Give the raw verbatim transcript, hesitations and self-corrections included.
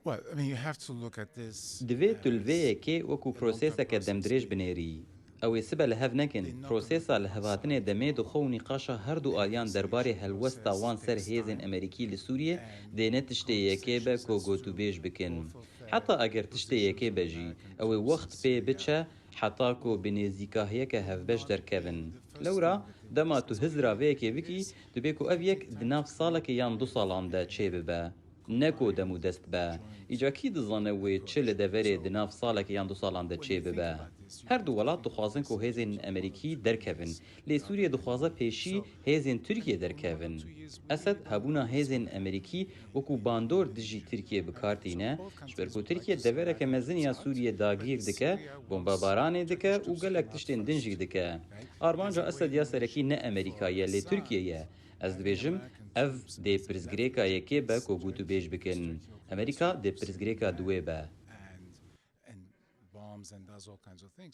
Well, I mean, you have to look at this. Divê tu li vê yekê wekû proseseke demdirêj binêrî. Ew ê sibe li hev nekin. Prosesa li hevhatinê demê dixwe û nîqaşa her du aliyan derbarê helwesta wan ser hêzên Amerîkî li Sûriyê dê ne tiştê yekê be ku gotûbêj bikin. Heta eger tiştê yekê be jî, ew ê wext pê biçe heta ku bi nêzîkahiyeke hevbeş derkevin. Lewra, dema tu hizra vê yekê bikî, dibê ku ev yek di nav salekê yan du salan de çêbibe. Ne ku dem û dest be. Îca kî dizane wê çi li deverê di nav salekê yan du salan de çêbibe? Her du welat dixwazin ku hêzên Amerîkî derkevin. Lê Sûriye dixwaze pêşî hêzên Tirkiye derkevin. Esed hebûna hêzên Amerîkî wekû bandor dijî Tirkiye bi kar tîne, ji ber ku Tirkiye devereke mezin ya Sûriye dagîr dike, bombebaranê dike û gelek tiştên din jî dike. Armanca Esed ya serekî ne Amerîka ye, lê Tirkiye ye. Ez dibêjim, ev dê pirsgirêka yekê be ku gotûbêj bikin. Amerîka dê pirsgirêka duwê be. And, and bombs and does all kinds of things.